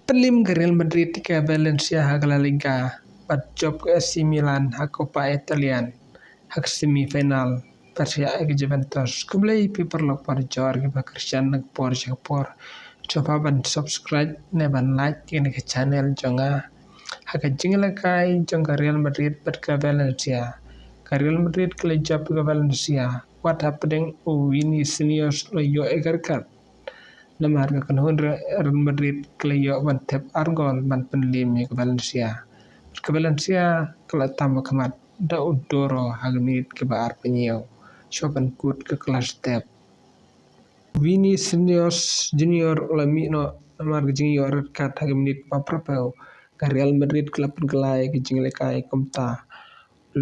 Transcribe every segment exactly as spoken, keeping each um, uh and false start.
Pynliem ka Real Madrid ïa ka Valencia ha ka La Liga bad jop ka A C Milan ha ka Coppa Italian ha ka semi final pyrshah ïa ka Juventus. Khublei phi paralok parajor kiba kyrshan na ka por sha ka por. Sngewbha ban subscribe ne ban like ïa kane ka channel jong nga. Ha ka jingïalehkai jong ka Real Madrid bad ka Valencia, ka Real Madrid ka la jop ïa ka Valencia wat hapdeng u Vinicius u la ïoh ïa ka red card. Namar ka kynhun Real Madrid ka la ïoh ban thep ar gol ban pynliem ïa ka Valencia. Ka Valencia ka la tam ha khmat da u Duro ha ka minit kaba arphew hynñiew shuwa ban kut ka klarstep. Vinicius Junior u la mih noh namar ka jingïoh red card ha ka minit ba phraphew. Ka Real Madrid ka la pynkylla ïa ka jingïalehkai kumta.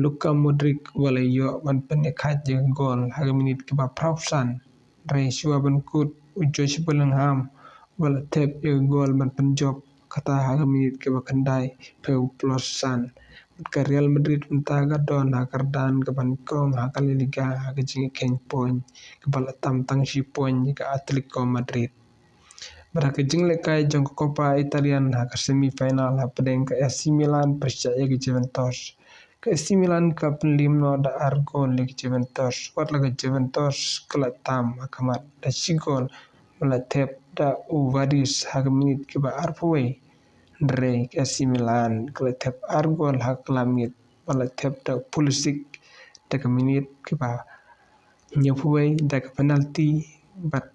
Luka Modric uba la ïoh ban pynïakhaid ïa ka gol ha ka minit kaba phraphew san. Hynrei shuwa ban kut u Josh Bellingham uba la thep ïa ka gol ban pynjop kata ha ka minit kaba khyndaiphew plus san. Bad ka Real Madrid mynta ka don ha ka kyrdan kaba nyngkong ha ka La Liga ha ka jingïakheiñ point kaba la tam tang shi point ïa ka Atletico Madrid. Bad ha ka jingïalehkai jong ka Coppa Italian ha ka semi final hapdeng ka A C Milan pyrshah ïa ka Juventus. Ka A C Milan ka pynliem noh da ar gol ïa ka Juventus. Wat la ka Juventus ka la tam ha khmat da shi gol ba la thep da u Vaduz ha ka minit kaba arphew wei. Hynrei ka A C Milan ka la thep ar gol ha ka la miet ba la thep da u Pulisic da ka minit kaba hynñiewphew wei da ka penalty bad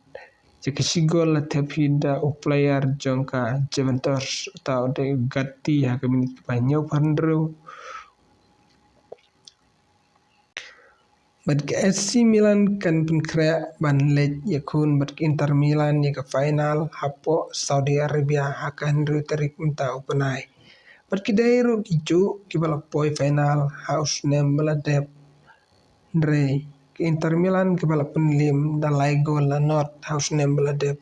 ïa ka shi gol la thep hi da u player jong ka Juventus uta u dei u Gatti ha ka minit kaba hynñiewphew hynriew. Bad ka A C Milan kan pynkhreh ban leit ïakhun bad ka Inter Milan ïa ka final hapoh Saudi Arabia ha ka hynriew tarik mynta u bnai. Bad ki dei ruh ki juh kiba la poi final ha u snem ba la dep. Hynrei ka Inter Milan kiba la pynliem da lai gol la nod ha u snem ba la dep.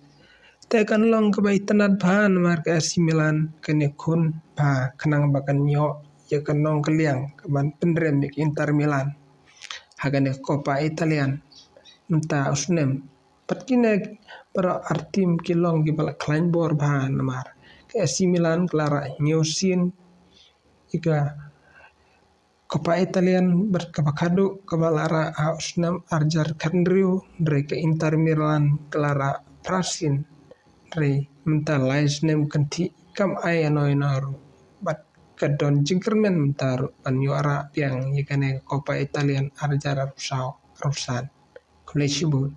Te kan long kaba itynnad bha namar ka A C Milan kan ïakhun bha khnang ba kan ïoh ïa ka nongkylliang kaban pynrem ïa ka Inter Milan ha kane ka Coppa Italian mynta u snem. Bad kine baroh ar tim ki long kiba la khlaiñ bor bha namar ka A C Milan ka la rah hynñiew sien ïa ka Coppa Italian bad kaba khadduh kaba la rah ha u snem ar hajar khathynriew, hynrei ka Inter Milan ka la rah phra sien. Hynrei mynta lai snem kynthih kam ai ïano ïano ruh bad ka don jingkyrmen mynta ruh ban ïoh rah biang ïa kane ka Coppa Italian ar hajar arphew saw arphew san. Khublei shibun.